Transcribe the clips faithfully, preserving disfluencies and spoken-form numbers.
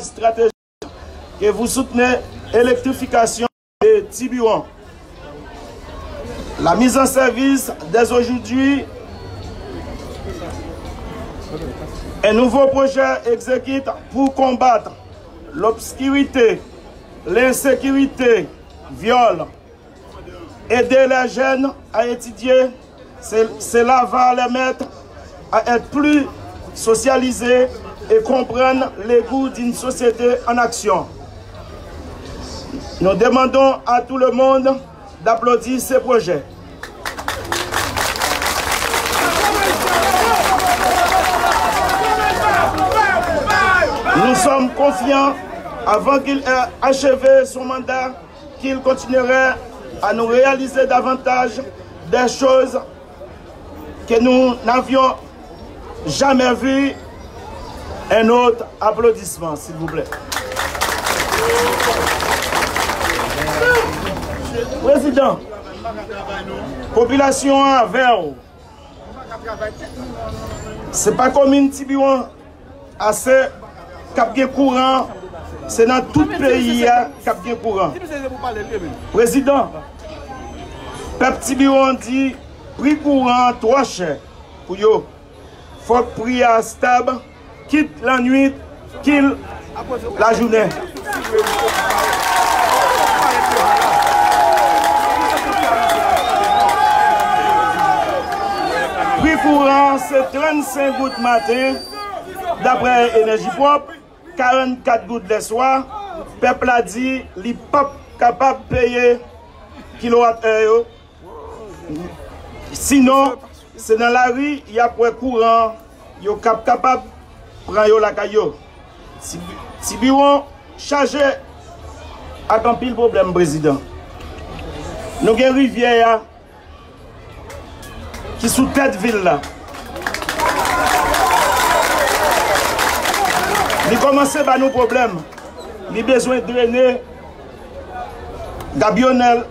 stratégique que vous soutenez l'électrification de Tiburon. La mise en service dès aujourd'hui, un nouveau projet exécute pour combattre l'obscurité, l'insécurité, viol, aider les jeunes à étudier, c'est- cela va les mettre à être plus socialisés et comprendre les goûts d'une société en action. Nous demandons à tout le monde d'applaudir ce projet. Nous sommes confiants, avant qu'il ait achevé son mandat, qu'il continuerait à nous réaliser davantage des choses que nous n'avions jamais vues. Un autre applaudissement, s'il vous plaît. Président, popilasyon an avè w. Se pa komin Tibiwon ase k ap gen kouran, se nan tout peyi a k ap gen kouran. Prezidan, pèp Tibiwon di pri kouran an twò chè pou yo. Fòk pri a stab, kit lannwit, kit lajounen. Pri kouran an se trannsenk goud maten, daprè Enèji Pwòp, karannkat goud lèswa. Pèp la di li p ap kapab peye kilowatè yo. Sinon, se nan lari y ap wè kouran yo k ap kapab pran yo lakay yo. Ti, Tibiwon chaje ak anpil pwoblèm, prezidan. Nou gen rivyè a ki sou tèt vil la. Li kòmanse ba nou pwoblèm. Li bezwen drene. Gabyonèl.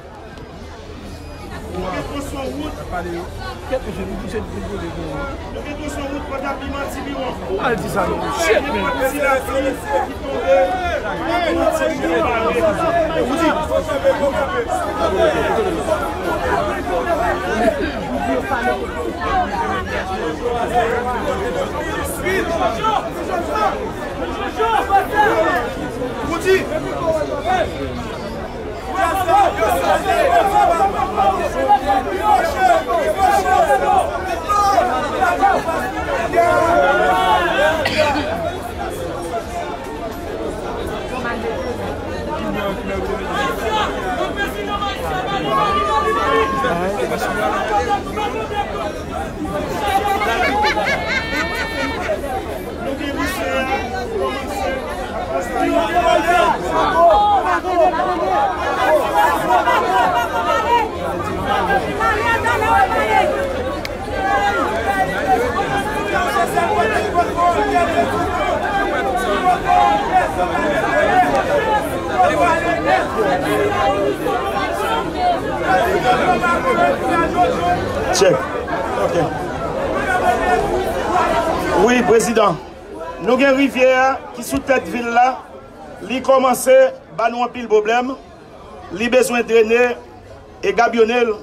Ou al di sa non. Shit, man. Check. Ok. Wi, prezidan. Nou gen rivyè a ki sou tèt vil la. Li kòmanse ba nou anpil pwoblèm. Li bezwen drene e gabyone l.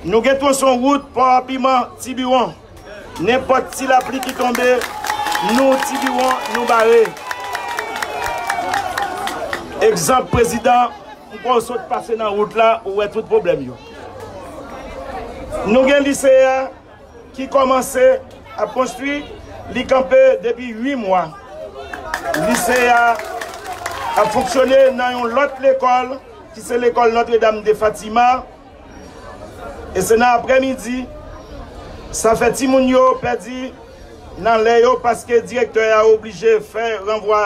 Nou gen twonson wout Pò a Piman, Tibiwon. Nenpòt ti lapli ki tonbe, nou, Tibiwon, nou bare. Egzanp, prezidan, m kwè w sot pase nan wout la, ou wè tout pwoblèm yo. Nou gen lise a ki kòmanse ap konstwi, li kanpe depi uit mwa. Lise a ap fonksyone nan yon lòt lekòl, ki se lekòl Notre Dame de Fatima. E se nan aprèmidi, sa fè timoun yo pèdi nan lè yo, paske direktè a oblije fè ranvwa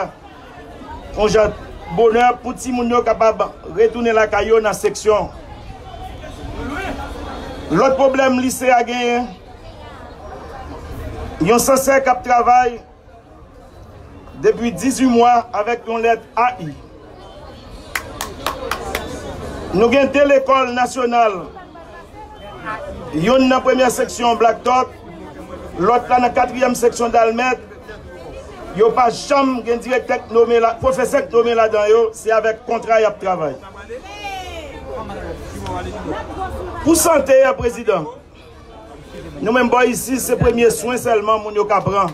yon jan bonè pou timoun yo kapab retounen lakay yo nan seksyon. Lòt pwoblèm lise a genyen, yon sansè k ap travay depi dizuit mwa avèk yon lèt A I. Nou gen de lekòl nasyonal, youn nan premyè seksyon Black Top, lòt la nan katriyèm seksyon Dalmèt, Yo pa janm gen direktè k nome la, pwofesè k nome ladan yo, se avèk kontra y ap travay. Pou sante a, prezidan, nou menm bò isi, se premye swen sèlman moun yo ka pran.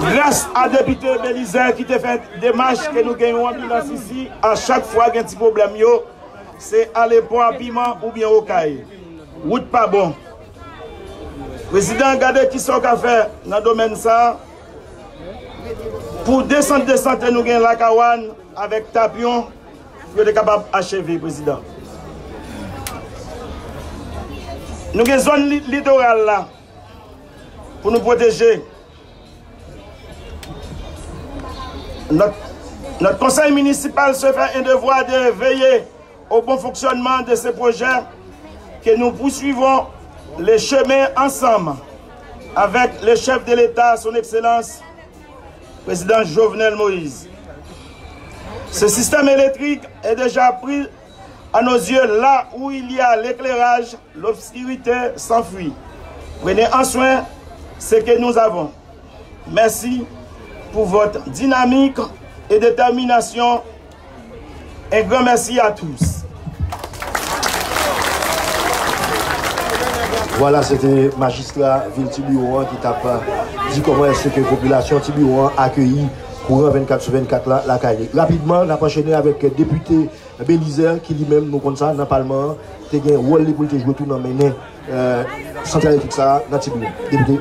Gras a depite Belizaire ki te fè demach ke nou gen yon anbilans isi, a chak fwa gen ti pwoblèm yo, se ale Pò a Piman oubyen Okay. Wout pa bon. Prezidan, gade kisa w ka fè nan domèn sa a. Pou de sant de sante nou gen Lakawann avèk Tapyon, pou yo te kapab acheve, prezidan. Nou gen zòn li-, litoral la pou nou pwoteje. Notre, notre conseil municipal se fait un devoir de veiller au bon fonctionnement de ces projets que nous poursuivons le chemin ensemble avec le chef de l'État, son Excellence, président Jovenel Moïse. Ce système électrique est déjà pris à nos yeux là où il y a l'éclairage, l'obscurité s'enfuit. Prenez en soin ce que nous avons. Merci pour votre dynamique et détermination. Un grand merci à tous. Vwala, se te majistra vil Tibiwon an ki t ap di kòman èske ke popilasyon Tibiwon an akeyi kouran vennkat sou vennkat la lakay li. Rapidman, n ap anchene avèk depite Belizaire ki li menm, nou konn sa, nan palman an, te gen wòl li pou l te jwe tou nan mennen, euh, sant elektrik sa a nan Tibiwon. Depite.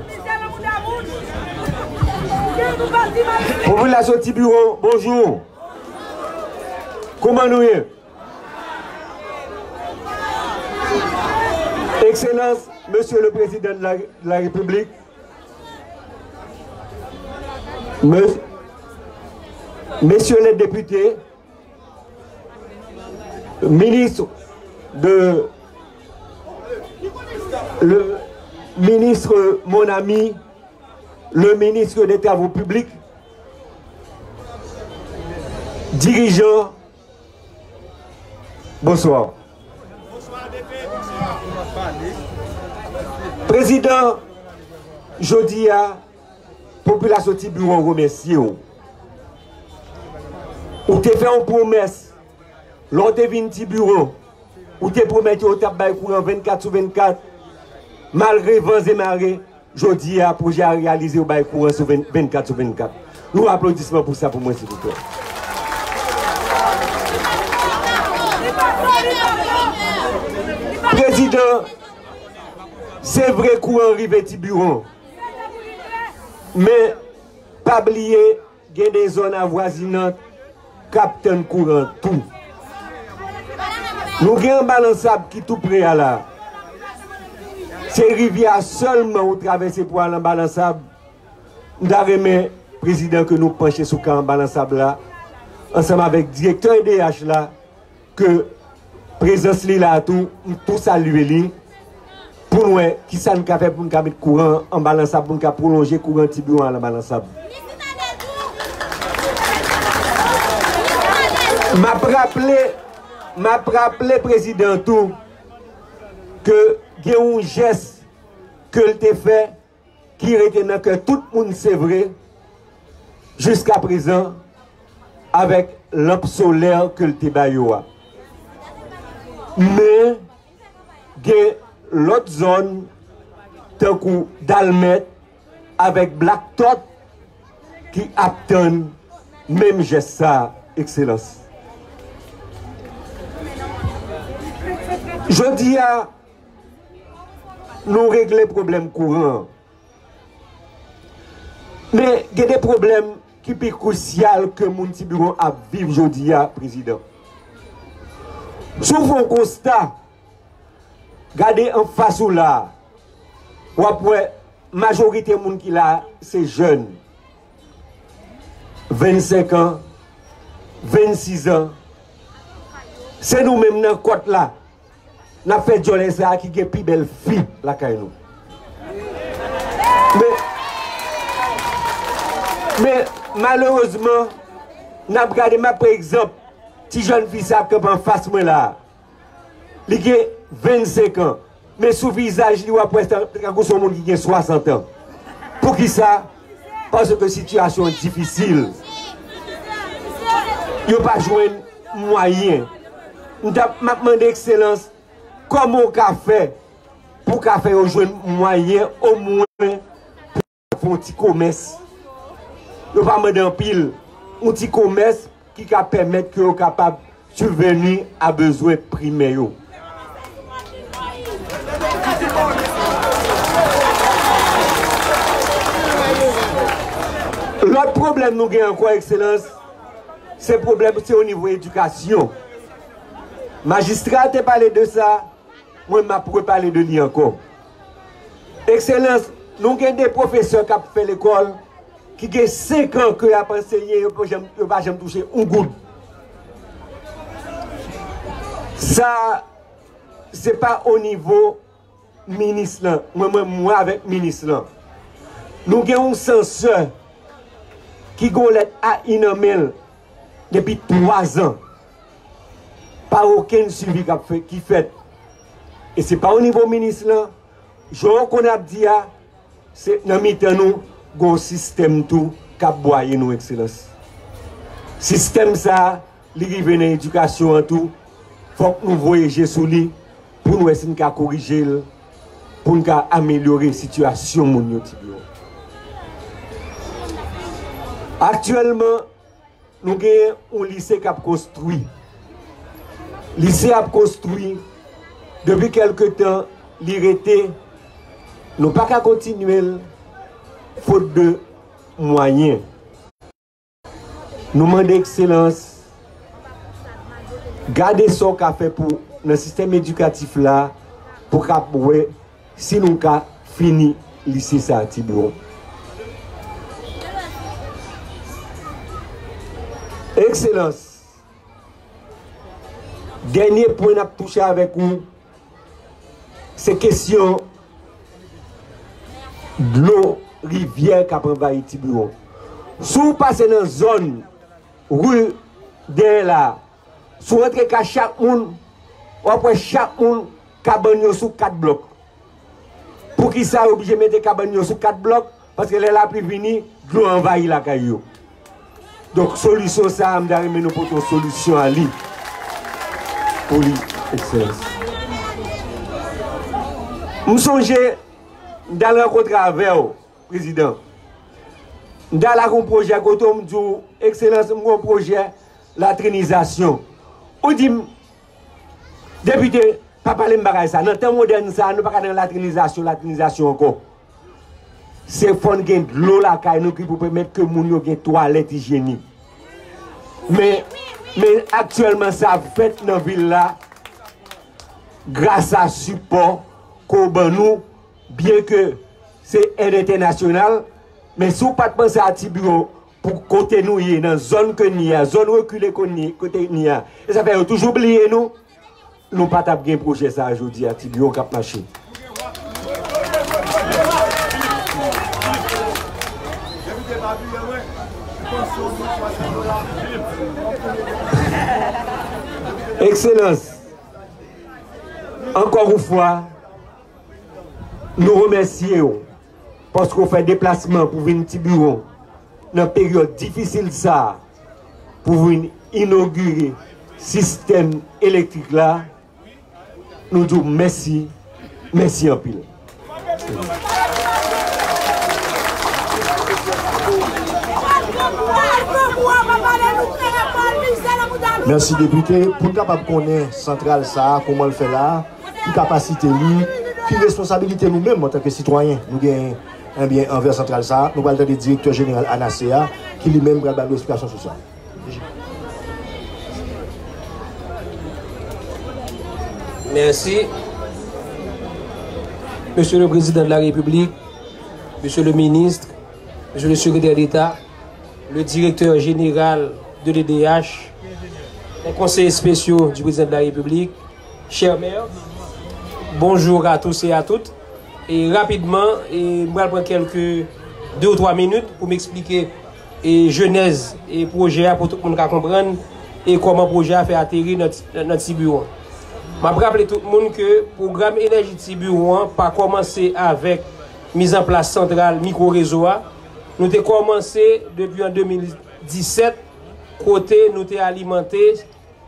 Popilasyon Tibiwon, bonjou. Kouman nou ye? Excellence, Monsieur le Président de la, de la République, Mes-, Messieurs les députés, ministre de, le ministre, mon ami, le ministre des Travaux publics, dirijan, bonswa. Prezidan, jodi a, popilasyon Tibiwon remèsye w. Ou te fè yon pwomès, lè w te vin Tibiwon, ou te pwomèt yo w t ap bay kouran vennkat sou vennkat, malgre van e mare, jodi a, pwojè a reyalize, yo bay kouran sou vennkat sou vennkat. Yon aplodisman pou sa pou mwen, silvouplè. Prezidan, se vre kouran rive Tibiwon, men pa bliye, gen de zòn avwazinant k ap tann kouran tou. Nou gen Anba Lansab ki tou pre a la. Se rivyè a sèlman ou travèse pou al Anba Lansab. M ta renmen, Prezidan, ke nou panche sou ka Anba Lansab la, ansanm avèk direktè E D H la, ke prezans li la a tou, m tou salye li, pou n wè kisa n ka fè pou n ka met kouran Anba Lansab, pou n ka pwolonje kouran Tibiwon al Anba Lansab. M ap raple, m ap raple prezidan tou ke gen yon jès ke l te fè ki rete nan kè tout moun, se vre, jiskaprezan, avèk lanp solè ke l te ba yo a. Men, gen lòt zòn, tankou Dalmèt avèk Blaktòt, ki ap tann menm jès sa a, Ekselans. Jodi a, nou regle pwoblèm kouran an. Men gen de pwoblèm ki pi krisyal ke moun Tibiwon ap viv jodi a, Prezidan. Si w fè yon konsta, gade anfas ou la a, w ap wè majorite moun ki la a se jèn. Vennsenk an, vennsis an. Se nou menm nan kòt la. N ap fè djòlè sa a ki gen pi bèl fi lakay nou. Men, men malerezman, n ap gade, m ap pran egzanp ti jèn fi sa k kanpe anfas mwen la a. Li gen vennsenk an. Men sou vizaj li, w ap wè tankou se yon moun ki gen swasant an. Poukisa? Paske sitiyasyon an difisil. Yo pa jwenn mwayen. M t ap, m ap mande Ekselans, kòman w ka fè pou w ka fè yo jwenn mwayen omwen pou fè yon ti komès. Yo pa mande anpil, yon ti komès ki ka pèmèt ke yo kapab sibveni a bezwen primè yo. Lòt pwoblèm nou gen ankò, Ekselans, se pwoblèm, se o nivo edikasyon. Majistra te pale de sa, mwen m ap repale de li ankò. Ekselans, nou gen de pwofesè k ap fè lekòl ki gen senk an ke y ap anseye, yo pa janm, yo pa janm touche yon goud. Sa, se pa o nivo minis lan. Mwen, mwen, mwen avèk minis lan. Nou gen yon sansè ki gen yon lèt A I nan men l depi twa zan. Pa okenn swivi k ap fè, ki fèt. E se pa o nivo minis lan, jan w konn ap di a, se nan mitan nou, gen yon sistèm tou k ap bwaye nou, Ekselans. Sistèm sa a, li rive nan edikasyon an tou, fòk nou voye je sou li pou n wè si n ka korije l, pou n ka amelyore sitiyasyon moun yo, Tibiwon. Aktyèlman, nou gen yon lise k ap konstwi. Lise ap konstwi, depi kèlke tan li rete, nou pa ka kontinye l, fot de mwayen. Nou mande Ekselans, gade sa w ka fè pou, nan sistèm edikatif la, pou k ap wè si nou ka fini lise sa a, Tibiwon. Ekselans, dènye pwen n ap touche avèk ou, se kesyon dlo rivyè k ap anvayi Tibiwon. Si w pase nan zòn ri dèyè la a, si w antre kay chak moun, w ap wè chak moun kabann yo sou kat blòk. Poukisa yo oblije mete kabann yo sou kat blòk? Paske lè lapli vini, dlo anvayi lakay yo. Donk, solisyon sa a, m ta renmen nou pote yon solisyon a li. Pou li, Ekselans. M sonje, m t al rankontre avè w, Prezidan. M t al ak yon pwojè kote w, m di w, Ekselans, m gen yon pwojè latrinizasyon. Ou di m, Depite, pa pale m bagay sa. Nan tan modèn sa a, nou pa ka nan latrinizasyon, latrinizasyon ankò. Se fò n gen dlo lakay nou ki pou pèmèt ke moun yo gen twalèt ijyenik. Men, men aktyèlman sa ap fèt nan vil la, gras a sipò ke w ban nou, byen ke se èd entènasyonal, men si w pa t panse a Tibiwon pou kote nou ye, nan zòn ke n ye a, zòn rekile ke n ye, kote n ye a, e sa fè yo toujou bliye nou, nou pa t ap gen pwojè sa a jodi a, Tibiwon k ap mache. Ekselans, ankò yon fwa, nou remèsye w paske w fè deplasman pou vin Tibiwon nan peryòd difisil sa a, pou vin inogire sistèm elektrik la. Nou di w mèsi, mèsi anpil. Mèsi, depite. Pou n kapab konnen santral sa a, kòman l fè la, ki kapasite li, ki responsabilite nou menm antanke sitwayen nou genyen, ebyen, anvè santral sa a, nou pral tande direktè jeneral ANASE a, ki li menm pral ba nou esplikasyon sou sa. Mèsi. Monsieur le Président de la République, Monsieur le Ministre, Monsieur le Secrétaire d'État, le Directeur Général de l'E D H, les conseillers spéciaux du Président de la République, chers maires, bonjour à tous et à toutes. E rapidman, e m pral pran kèlke de ou twa minit pou m eksplike e jenèz e pwojè a pou tout moun ka konprann e kòman pwojè a fè ateri nan, nan, nan Tibiwon. M ap raple tout moun ke pwogram Enèji Tibiwon an pa kòmanse avèk mizanplas santral mikwo rezo a. Nou te kòmanse depi an de mil disèt, kote nou te alimante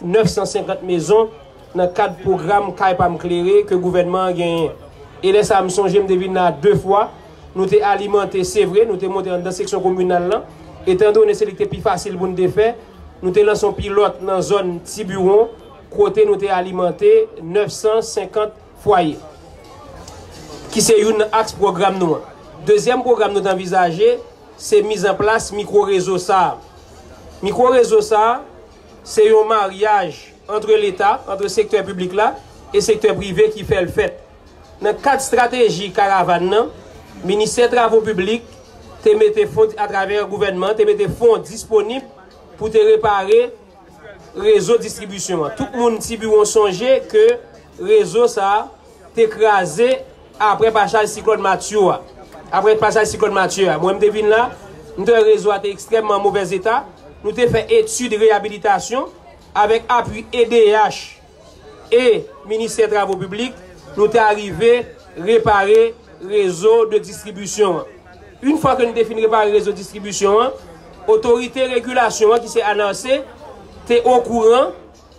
nèf san senkant mezon nan kad pwogram Kay Pa M Klere ke gouvènman an genyen. E lè sa a, m sonje m te vin la de fwa. Nou te alimante, se vre, nou te monte anndan seksyon kominal lan. Etandone se li ki te pi fasil pou n te fè, nou te lanse yon pilòt nan zòn Tibiwon, kote nou te alimante nèf san senkant fwaye, ki se youn nan aks pwogram nou an. Dezyèm pwogram nou te anvizaje, se mizanplas mikwo rezo sa a. Mikwo rezo sa a, se yon maryaj ant Leta, ant sektè piblik la e sektè prive ki fè l fèt. Nan kad estrateji karavàn nan, Ministè Travo Piblik te mete fon, atravè gouvènman, te mete fon disponib pou te repare rezo distribisyon an. Tout moun Tibiwon sonje ke rezo sa a te kraze apre pasaj siklòn Matye a. Apre pasaj siklòn Matye a, mwen m te vin la, m te wè rezo a te ekstrèmman an movèz eta. Nou te fè etid reyabilitasyon avèk apui E D H e Ministè Travo Piblik, nou te arive repare rezo de distribisyon an. Yon fwa ke nou te fin repare rezo distribisyon an, otorite regilasyon an, ki se ANARC, te okouran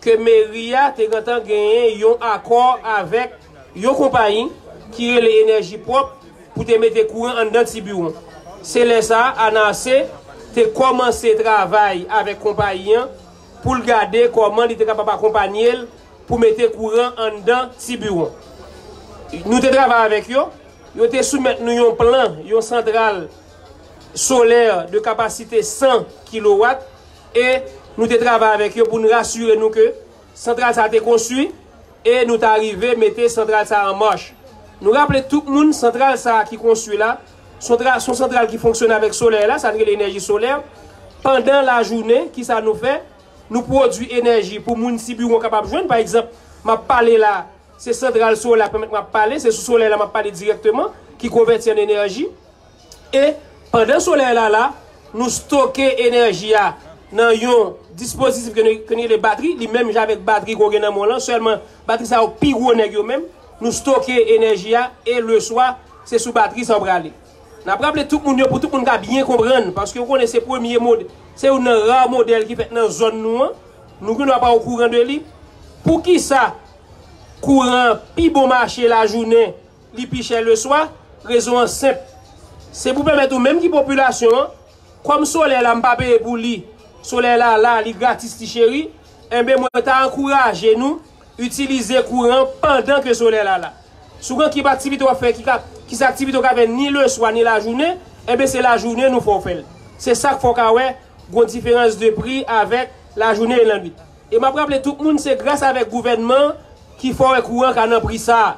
ke meri a te gentan genyen yon akò avèk yon konpayi ki rele Enèji Pwòp pou te mete kouran anndan Tibiwon. Se lè sa a, ANARC te kòmanse travay avèk konpayi an pou l gade kòman li te kapab akonpanye l pou mete kouran anndan Tibiwon. Nou te travay avèk yo, yo te soumèt nou yon plan, yon santral solè de kapasite san kilowat, e nou te travay avèk yo pou n rasire nou ke santral sa a te konstwi e nou ta rive mete santral sa a an mach. Nou raple tout moun, santral sa a ki konstwi la, se yon tra-, se yon santral ki fonksyone avèk solèy la, sa n rele enèji solè. Pandan lajounen, kisa nou fè? Nou pwodui enèji pou moun Tibiwon kapab jwenn. Pa egzanp, m ap pale la, se santral solè a k pèmèt mwen ap pale, se sou solèy la m ap pale dirèkteman, ki konvèti an enèji. E pandan solèy la la, nou stoke enèji a nan yon dispozitif ke nou, ke nou rele batri, li menm jan avèk batri ke w gen nan men w lan, sèlman batri sa yo pi gwo nèg yo menm. Nou stoke enèji a e leswa, se sou batri sa w prale. N ap raple tout moun yo pou tout moun ka byen konprann, paske w konnen se premye mod-, se youn nan ra modèl ki fèt nan zòn nou an. Nou gendwa pa okouran de li. Poukisa kouran an pi bon mache lajounen, li pi chè leswa? Rezon an senp. Se pou pèmèt ou menm ki popilasyon an, kòm solèy la m pa peye pou li, solèy la la, li gratis, li cheri, enben mwen ta ankouraje nou itilize kouran pandan ke solèy la la. Si w gen kèk aktivite w ap fè ki ka, ki se aktivite w ka fè ni leswa ni lajounen, enben se lajounen nou fè w fè l. Se sa k fè w ka wè gon diferans de pri avèk lajounen e lannwit. E m ap raple tout moun, se gras avèk gouvènman ki fè w wè kouran ka nan pri sa a.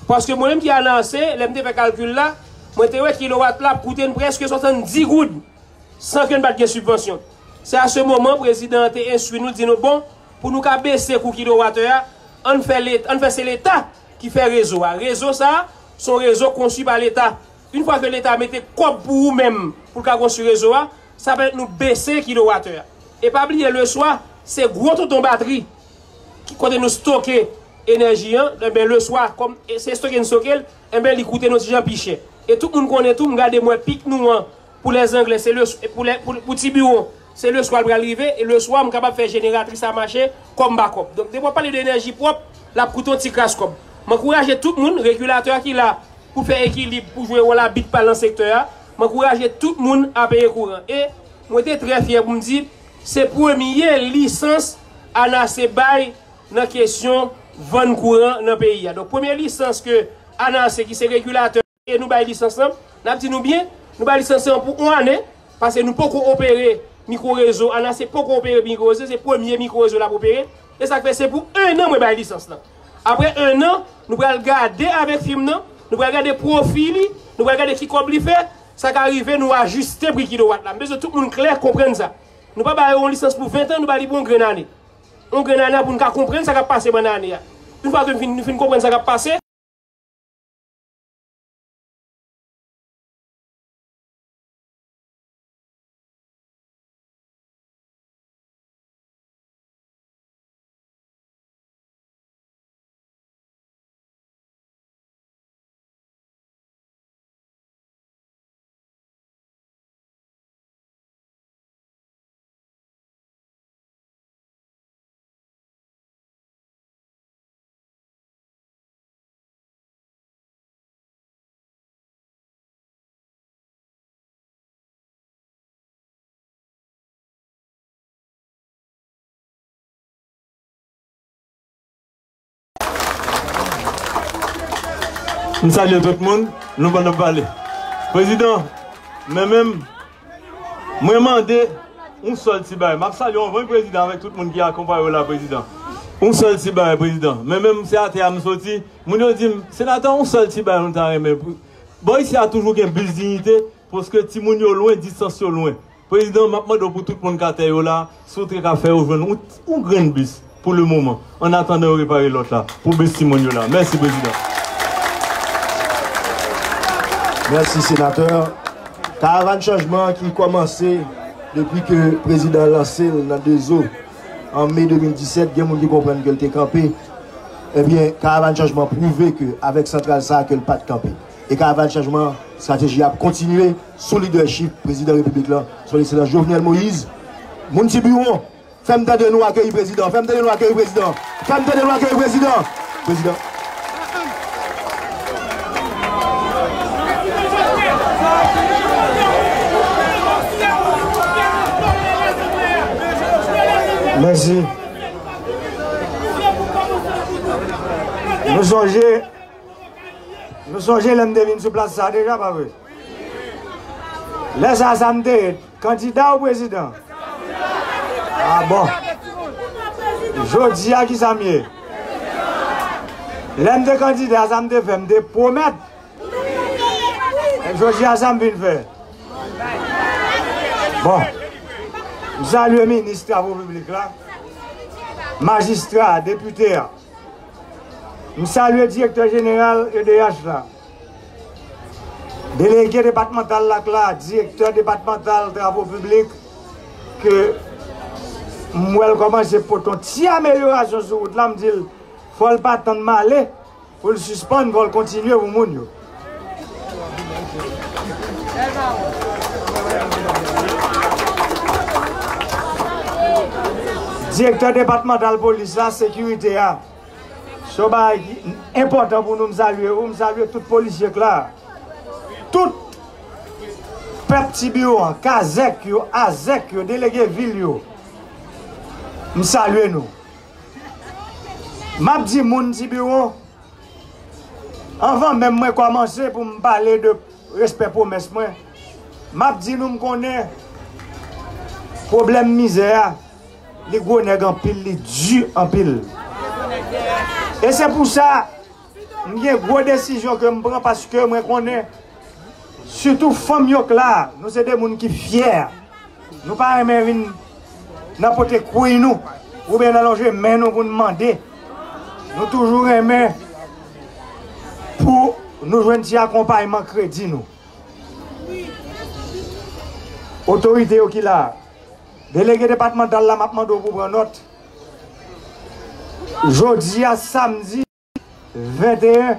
Paske mwen menm ki ANARC, lè m te fè kalkil la, mwen te wè kilowat la ap koute n prèske swasanndis goud, san ke n pa t gen sibvansyon. Se a se moman prezidan an te enstwi nou, di nou, bon, pou nou ka bese kou kilowatè a, ann fè Let-, ann fè se Leta ki fè rezo a. Rezo sa a, se yon rezo konstwi pa Leta. Yon fwa ke Leta mete kòb pou ou menm, pou l ka konstwi rezo a, sa pèmèt nou bese kilowatè a. E pa bliye, leswa, se gwo tonton batri ki kote nou stoke enèji an, enben, leswa, kòm se stoke n stoke l, enben, li koute nou ti jan pi chè. E tout moun konnen tou, m gade, m wè pik nou an, pou Lèzanglè, se le, pou lè, pou, pou Tibiwon, se leswa l pral rive, e leswa, m kapab fè jeneratris la mache kòm bakòp. Donk, depi w ap pale de enèji pwòp, l ap koute yon ti kras kòb. M ankouraje tout moun, regilatè a ki la pou fè ekilib, pou jwe wòl abit pa l nan sektè a, m ankouraje tout moun a peye kouran. E mwen te trè fyè pou m di, se premye lisans ANARC bay nan kesyon vann kouran nan peyi a. Donk, premye lisans ke ANARC, ki se regilatè, e nou bay lisans lan, n ap di nou byen, nou bay lisans lan pou yon ane, paske nou poko opere mikwo rezo, ANARC poko opere mikwo rezo, se premye mikwo rezo l ap opere, e sa k fè se pou enn an mwen bay lisans lan. Apre enn an, nou pral gade avèk fim nan, nou pral gade pwofi li, nou pral gade ki kòb li fè, sa ka rive nou ajiste pri kilowat la. M bezwen tout moun klè, konprann sa. Nou pa ba yo yon lisans pou ven tan, nou ba li pou yon grenn ane. Yon grenn ane pou n ka konprann sa k ap pase pandan ane a. Yon fwa ke nou fin, nou fin konprann sa k ap pase, M salye tout moun, nou pa nan pale. Prezidan, men menm, mwen mande yon sèl ti bagay. M ap salye w anvan, prezidan, avèk tout moun ki akonpaye w la, prezidan. Yon sèl ti bagay, prezidan. Men menm, se atè a m soti, moun yo di m, "Senatè, yon sèl ti bagay nou ta renmen." Bò isi a toujou gen bis diyite, paske timoun yo lwen, distans yo lwen. Prezidan, m ap mande w pou tout moun k atè yo la, si w te ka fè yo jwenn yon, yon grenn bis pou le moman, an atandan yo repare lòt la, pou bis timoun yo la. Mèsi, prezidan. Mèsi, senatè. Karavàn chanjman ki kòmanse depi ke prezidan lanse l nan Dezo an me de mil disèt, gen moun ki konprann ke l te kanpe. Ebyen, karavàn chanjman pwouve ke avèk santral sa a ke l pa t kanpe. E karavàn chanjman, estrateji a ap kontinye sou lidèchip prezidan repiblik lan, son ekselans Jovenel Moïse. Moun Tibiwon, fè m tande nou akeyi prezidan, fè m tande nou akeyi prezidan, fè m tande nou akeyi prezidan. Prezidan. Mèsi. Nou sonje Nou sonje lè m te vin sou plas sa a deja, pa vre? Lè sa a, sa m te ye? Kandida ou prezidan? A bon. Jodi a, ki sa m ye? Lè m te kandida, sa m te fè? M te pwomèt. E jodi a, sa m vin fè? Bon. M salye minis travo piblik la, majistra, depite a. M salye direktè jeneral E D H la, delege depatmantal la k la, direktè depatmantal travo piblik, ke m wè l kòmanse pote yon ti amelyorasyon sou wout la, m di l, fò l pa tann m ale, pou l sispann, fò l kontinye pou moun yo. Direktè depatmantal polis la, sekirite a, se yon bagay ki enpòtan pou nou, m salye ou, m salye tout polisye k la. Tout pèp Tibiwon an, kazèk yo, azèk yo, delege vil yo, m salye nou. M ap di moun Tibiwon, anvan menm mwen kòmanse pou m pale de respè pwomès mwen, m ap di nou, m konnen pwoblèm mizè a, li gwo nèg anpil, li di anpil. E se pou sa, m gen gwo desizyon ke m pran paske mwen konnen, sitou fanm yo k la, nou se de moun ki fyè. Nou pa renmen vin nan pote kwi nou, oubyen nan lonje men nou pou n mande. Nou toujou renmen pou nou jwenn ti akonpayman kredi nou. Otorite yo ki la, delege depatmantal la, m ap mande w pou pran nòt. Jodi a, samdi venteyen,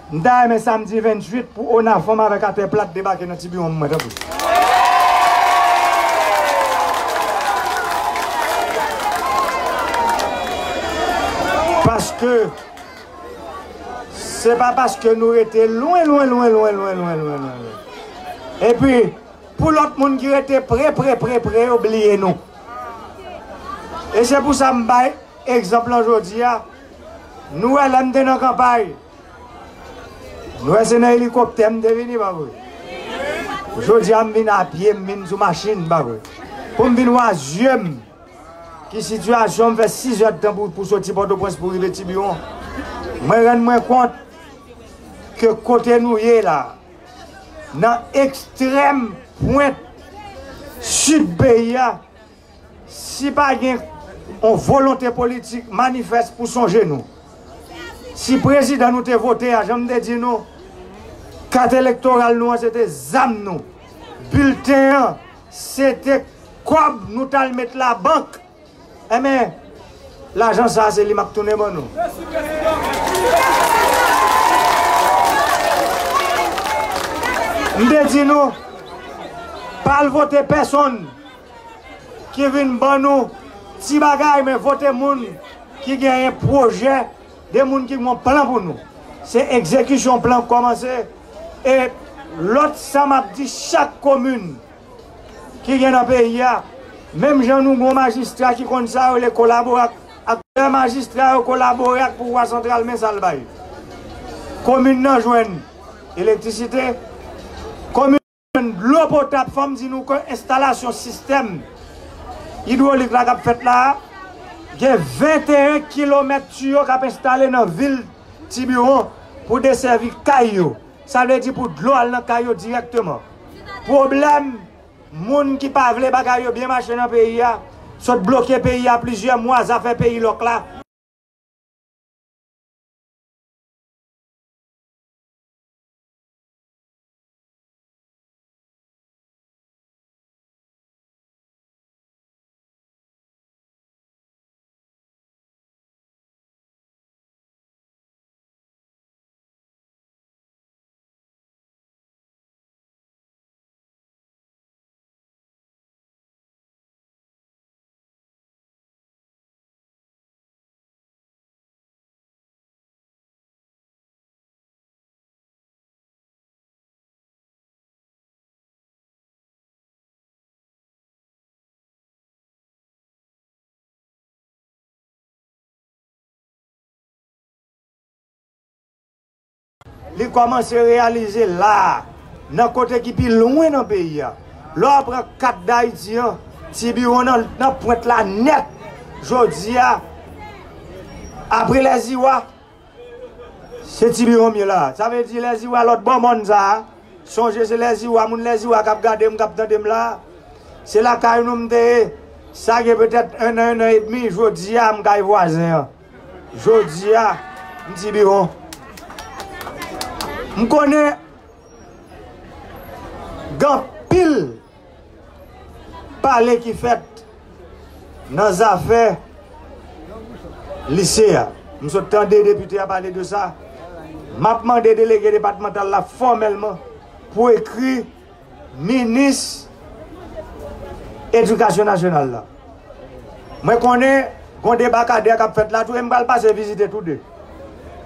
m ta renmen samdi venntuit pou ONAFAM avèk Atè Plat debake nan Tibiwon mwen, tanpri. Paske, se pa paske nou rete lwen, lwen, lwen, epi pou lòt moun ki rete pre, pre, pre, pre yo bliye nou. E se pou sa m bay egzanp lan jodi a. Nou wè lè m te nan kanpay, nou wè se nan elikoptè m te vini, pa vre? Jodi a m vin a pye, m vin sou machin, pa vre? Pou m vin wè a zye m ki sitiyasyon m fè sizè d tan pou, pou soti Pòtoprens pou rive Tibiwon. Mwen rann mwen kont ke kote nou ye la, nan ekstrèm pwent sid peyi a, si pa gen yon volonte politik manifès pou sonje nou, si prezidan nou te vote a, jan m te di nou, kat elektoral nou an, se te zam nou, bilten an, se te kòb nou t al met labank, enben, lajan sa a, se li m ap tounen ban nou. M te di nou, pa al vote pèsonn ki vin ban nou ti bagay, men vote moun ki genyen pwojè, de moun ki gen yon plan pou nou. Se egzekisyon plan k kòmanse. E lòt sa m ap di chak komin ki gen nan peyi a, menm jan nou gen yon majistra ki konn sa yo rele kolabore ak, ak lè majistra yo kolabore ak pouvwa santral, men sa l bay. Komin nan jwenn elektrisite, komin nan jwenn dlo potab. Fò m di nou ke enstalasyon sistèm idwolik la k ap fèt la a, gen venteyen kilomèt tiyo k ap enstale nan vil Tibiwon pou desèvi kay yo. Sa vle di pou dlo al nan kay yo dirèkteman. Pwoblèm moun ki pa vle bagay yo byen mache nan peyi a, sot bloke peyi a plizyè mwa, zafè peyi lòk la. Li kòmanse reyalize la a, nan kote ki pi lwen nan peyi a. Lè w pran kat Dayiti an, Tibiwon nan, nan pwent la nèt. Jodi a, apre Lèziwa, se Tibiwon m ye la. Sa vle di Lèziwa lòt bò mòn sa a. Sonje se Lèziwa, moun Lèziwa k ap gade m, k ap tande m la. Se lakay nou m te ye. Sa gen petèt en an, en an edmi, jodi a m kay vwazen an. Jodi a, m Tibiwon. M konnen gen anpil pale ki fèt nan zafè lise a. M sot tande depite a pale de sa. M ap mande delege depatmantal la fòmèlman pou ekri minis edikasyon nasyonal la. Mwen konnen gon debakadè k ap fèt la tou, e m pral pase vizite tou de.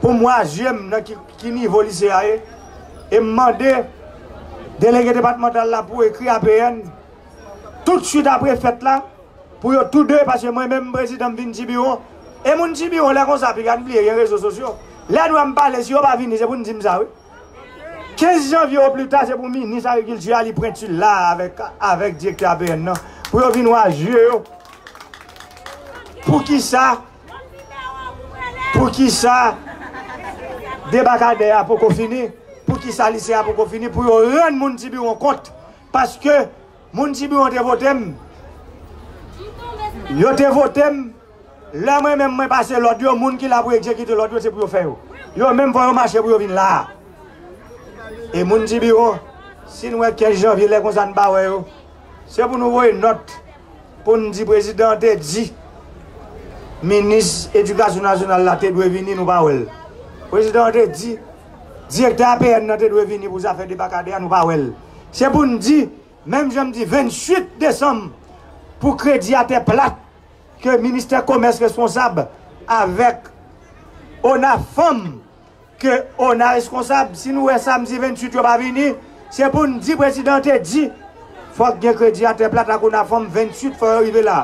Pou m wè a zye m nan ki, ki nivo lise a ye. E m mande delege depatmantal la pou ekri A P N tout swit apre fèt la, pou yo tou de, paske mwen menm prezidan m vin Tibiwon. E moun Tibiwon, lè konsa, piga n bliye, gen rezo sosyo. Lè nou wè m pale, si yo pa vini, se pou n di m sa, wi. Kenz janvye oplita, se pou minis agrikilti a li pwenti la avèk, avèk direktè A P N nan, pou yo vin wè a zye yo. Poukisa, poukisa debakadè a poko fini? Poukisa lise a poko fini? Pou yo rann moun Tibiwon kont. Paske moun Tibiwon te vote m. Yo te vote m. Lè mwen menm mwen pase lòd yo, moun ki la pou egzekite lòd yo, se pou yo fè yo. Yo menm fò yo mache pou yo vin la a. E moun Tibiwon, si n wè kenz janvye, lè konsa n pa wè yo, se pou nou voye nòt pou n di prezidan an te di minis edikasyon nasyonal la te dwe vini, nou pa wè l. Prezidan an te di direktè A P N nan te dwe vini pou zafè debakadè a, nou pa wè l. Se pou n di, menm jan m di venntuit desanm pou kredi atè plat, ke ministè komès responsab avèk ONAFAM, ke ONA reskonsab. Si nou wè samdi venntuit yo pa vini, se pou n di prezidan te di, fòk gen kredi atè plat ak ONAFAM venntuit, fò yo rive la.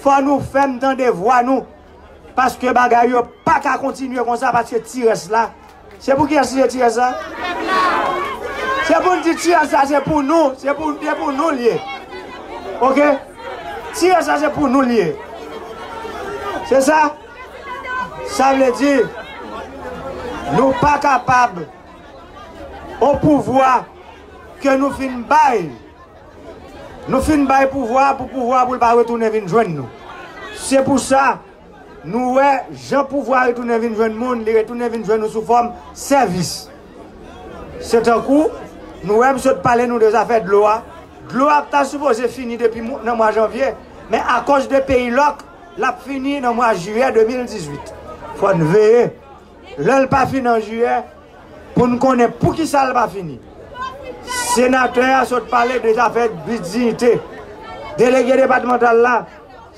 Fò nou fè m tande vwa nou, paske bagay yo pa ka kontinye konsa, paske ti rès la, se pou kiyès li ye, ti rès la? Se pou n di ti rès la se pou nou, se pou, se pou nou l ye. Oke? Ti rès la se pou nou l ye. Se sa? Sa vle di, nou pa kapab, on pouvwa ke nou fin bay, nou fin bay pouvwa pou pouvwa pou l pa retounen vin jwenn nou. Se pou sa, nou wè jan pouvwa retounen vin jwenn moun, li retounen vin jwenn nou sou fòm sèvis. Se tankou, nou wè m sot pale nou de zafè dlo a. Dlo a ta sipoze fini depi mwa, nan mwa janvye, men akòz de peyi lòk, l ap fini nan mwa jiyè de mil dizuit. Fò n veye. Lè l pa fini an jiyè, pou n konnen poukisa l pa fini. Senatè a sot pale de zafè bris diyite. Delege depatmantal la,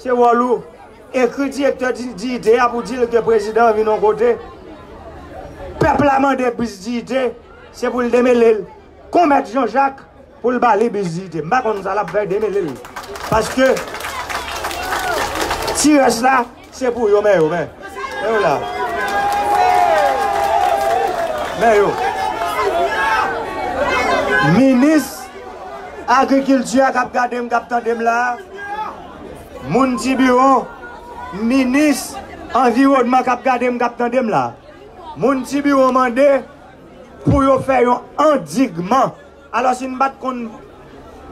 se wòl ou. Ekri direktè di, diyite a pou di l ke prezidan an vin yon kote. Pèp la mande bris diyite, se pou l demele l. Konmèt Jan Jak, pou l ba li bris diyite. M pa konn sa l ap fè, demele l. Paske ti rès la, se pou yo, men yo, men. Men yo la. Men yo. Minis agrikilti a k ap gade m, k ap tande m la a, moun Tibiwon, minis anviwònman k ap gade m, k ap tande m la a, moun Tibiwon mande pou yo fè yon andigman. Alò, si n pa t konn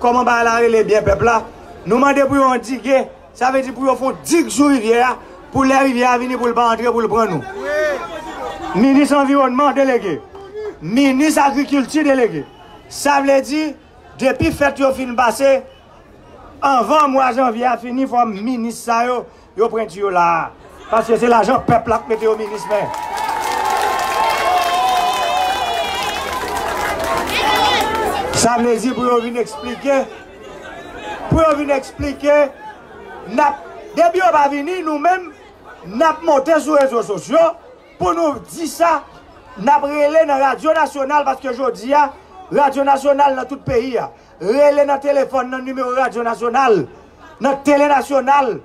kòman bagay la rele byen pèp la, nou mande pou yo andige, sa vle di pou yo fè yon dig sou rivyè a, pou lè rivyè a vini pou l pa antre, pou l pran nou. Minis anviwònman delege, minis agrikilti delege. Sa vle di, depi fèt yo fin pase, anvan mwa janvye a fini, fò minis sa yo, yo pwenti yo la a. Paske se lajan pèp la k mete yo minis, men. Sa vle di pou yo vin eksplike, pou yo vin eksplike, n ap, depi yo pa vini, nou menm, n ap monte sou rezo sosyo, pou nou di sa, n ap rele nan radyo nasyonal, paske jodi a, radyo nasyonal nan tout peyi a. Rele nan telefòn, nan nimewo radyo nasyonal, nan tele nasyonal,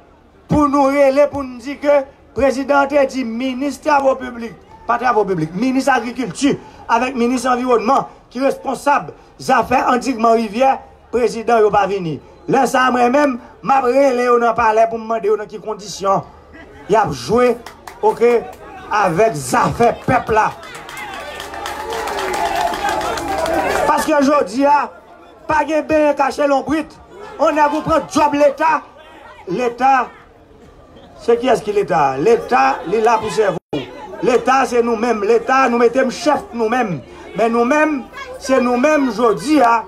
pou nou rele, pou n di ke prezidan an te di minis travo piblik, pa travo piblik, minis agrikilti avèk minis anviwònman ki responsab zafè andigman rivyè, prezidan yo pa vini. Lè sa a, mwen menm, m ap rele yo nan palè pou m mande yo nan ki kondisyon y ap jwe, oke, avèk zafè pèp la. Paske jodi a, pa gen benyen kache lonbrit. On nèg ou pran djòb Leta, Leta, se kiyès ki Leta a? Leta, li la pou sèvi w. Leta, se nou menm. Leta, nou mete m chèf nou menm. Men nou menm, se nou menm jodi a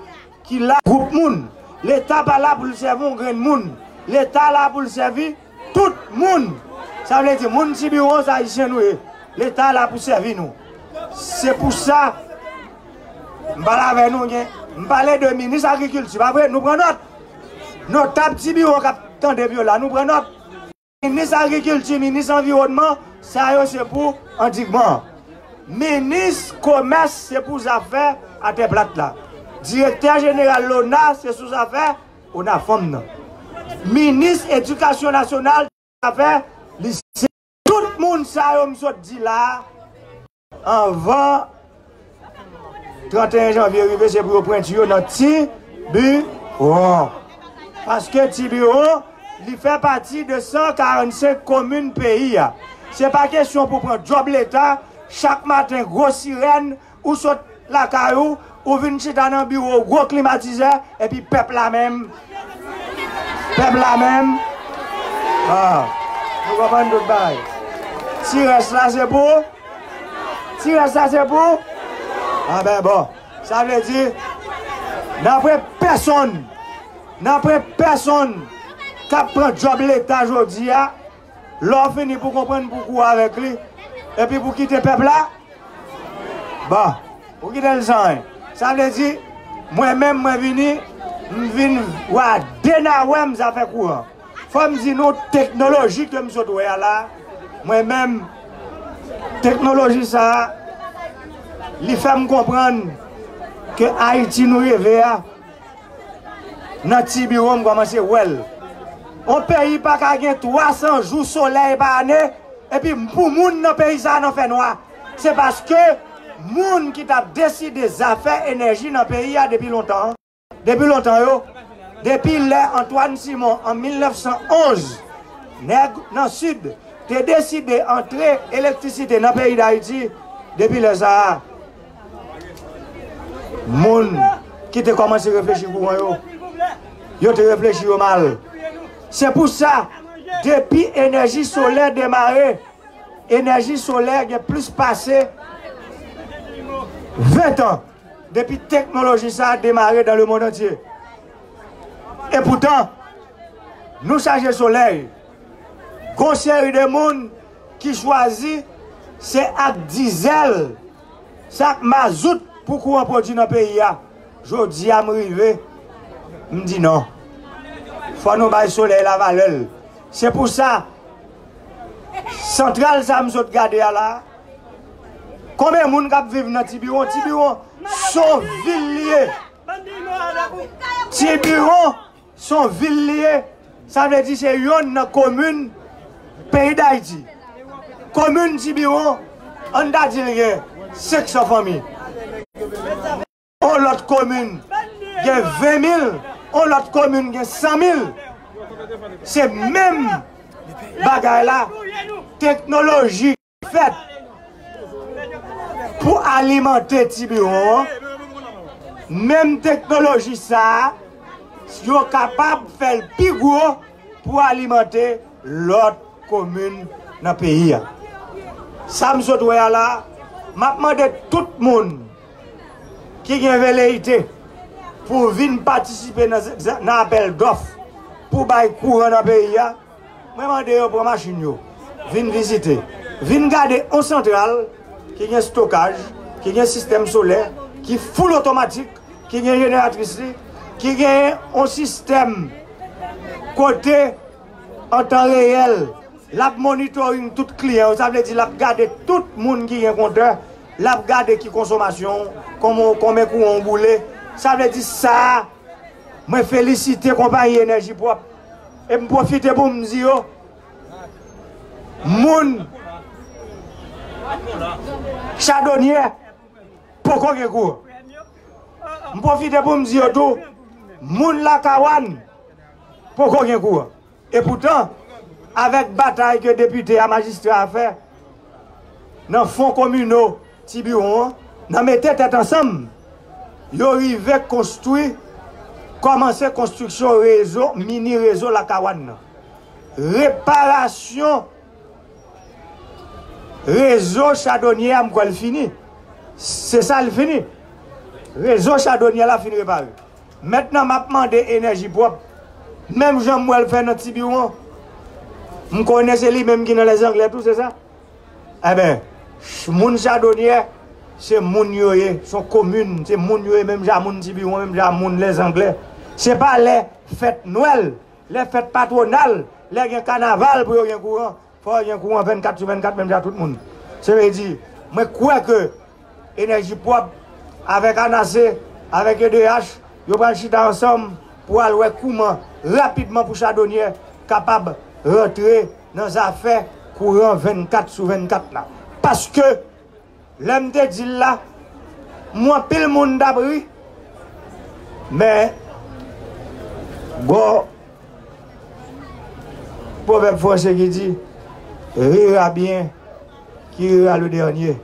ki la gwoup moun. Leta pa la pou l sèvi yon grenn moun. Leta la pou l sèvi tout moun. Sa vle di, moun Tibiwon, se Ayisyen nou ye. Leta la pou sèvi nou. Se pou sa, m pale avè nou, gen, m pale de minis agrikilti, pa vre? Nou pran nòt. Notab Tibiwon k ap tande m yo la, nou pran nòt. Minis agrikilti, minis anviwònman, sa yo se pou andigman. Minis komès, se pou zafè atè plat la. Direktè jeneral lona, se sou zafè onafanm nan. Minis edikasyon nasyonal, zafè lise. Tout moun sa yo m sot di la a, anvan tranteyen janvye rive, se pou yo pwenti yo nan Tibiwon. Paske Tibiwon, li fè pati de san karannsenk komin peyi a. Se pa kesyon pou pran djòb Leta, chak maten gwo sirèn, ou sot lakay ou, ou vin chita nan biwo w, gwo klimatizè, epi pèp la menm, pèp la menm, ah, nou konprann tout bagay. Ti rès la se pou, ti rès la se pou, ah ben bon, sa vle di, n ap wè pèsonn, n ap wè pèsonn k ap pran djòb Leta jodi a, lè w fini pou konprann pou kouri avèk li, epi pou kite pèp la, bon, pou kite l san anyen. Sa vle di, mwen menm, mwen vini, m vin wè a de nawè m zafè kouran. Fò m di nou, teknoloji ke m sot wè a la, mwen menm, teknoloji sa a, li fè m konprann ke Ayiti nou reve a, nan Tibiwon, m kòmanse wè l. On peyi pa ka gen twa san jou solèy pa ane, epi pou moun nan peyi sa a nan fènwa. Se paske moun ki t ap deside zafè enèji nan peyi a depi lontan, depi lontan yo, depi lè Antoine Simon an mil nèf san onz, nèg nan Sid te deside antre elektrisite nan peyi Dayiti, depi lè sa a, moun ki te kòmanse reflechi kouran yo, yo te reflechi yo mal. Se pou sa, depi enèji solè demare, enèji solè gen plis pase ven tan depi teknoloji sa a demare dans le monde entier. Epoutan, nou chaje solèy. Gon seri de moun ki chwazi se ak dizèl, se ak mazout pou kouran pwodui nan peyi a. Jodi a, m rive, m di non. Fò nou bay solèy la valè l. Se pou sa, santral sa a m sot gade a la, konbyen moun k ap viv nan Tibiwon? Tibiwon s on vil li ye. Tibiwon s on vil li ye. Sa vle di se yonn nan komin peyi Dayiti. Komin Tibiwon, ann ta di l gen senk san fanmi. On lòt komin gen ven mil, on lòt komin gen san mil. Se menm bagay la, teknoloji ki fèt pou alimante ti biwon an. Menm teknoloji sa a, yo kapab fè l pi gwo pou alimante lòt komin nan peyi a. Sa m sot wè a la, m ap mande tout moun ki gen veleyite pou vin patisipe nan, nan apèl dòf pou bay kouran nan peyi a, mwen mande yo pran machin yo, vin vizite, vin gade on santral ki gen stokaj, ki gen sistèm solè, ki full otomatik, ki gen jeneratris li, ki gen on sistèm kote an tan reyèl, l ap monitoring tout kliyan yo. Sa vle di l ap gade tout moun ki gen kontè, l ap gade ki konsomasyon w, konbyen, konbyen kouran w boule. Sa vle di sa a, mwen felisite konpayi Enèji Pwòp. E m pwofite pou m di yo, moun Chadonyè poko gen kouran. M pwofite pou m di yo tou, moun Lakawann poko gen kouran. Epoutan, avèk batay ke depite a, majistra a fè nan fon kominal Tibiwon an, nan mete tèt ansanm, yo rive konstwi, kòmanse konstriksyon rezo, mini rezo Lakawann nan. Reparasyon rezo Chadonyè a, m kwè l fini. Se sa l fini. Rezo Chadonyè la fin repare. Mentnan, m ap mande Enèji Pwòp, menm jan m wè l fè nan Tibiwon, m konnen se li menm ki nan Lèzanglè tou, se sa? Enben, ch-, moun Chadonyè, se moun yo ye, se yon komin, se moun yo ye, menm jan moun Tibiwon, menm jan moun Lèzanglè. Se pa lè fèt Nwèl, lè fèt patwonal, lè gen kanaval pou yo gen kouran. Fò yo gen kouran vennkat sou vennkat, menm jan tout moun. Se vle di, mwen kwè ke Enèji Pwòp, avèk Anase, avèk E D H, yo pral chita ansanm pou al wè kouman, rapidman, pou Chadonyè kapab rantre nan zafè kouran vennkat sou vennkat la. Paske, lè m te di l la, m wè anpil moun t ap ri. Men, bon, pwovèb franse ki di, rire à bien, qui rira le dernier.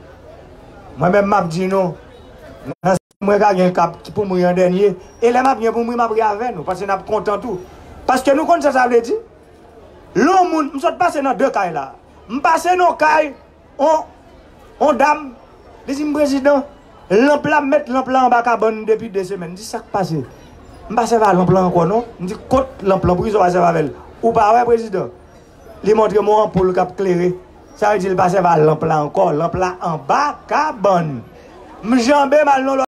Mwen menm, m ap di nou, nan, mwen ka gen kap ki pou m ri an dènye, e lè m ap gen pou m ri, m ap ri avè nou, paske n ap kontan tou. Paske nou konn sa sa vle di? Lè yon moun, m sot pase nan de kay la. M pase nan kay, on, on dam, li di m, "Prezidan, lanp la, m met lanp la anba kabann depi de semèn." M di, "Sa k pase?" "M pa sèvi a lanp la ankò non." M di, "Kot lanp lan? Poukisa w pa sèvi avè l?" "Ou pa wè, prezidan?" Li montre m yon anpoul k ap klere. Sa vle di l pa sèvi a lanp la ankò. Lanp la anba kabann. M janbe m al nan lòt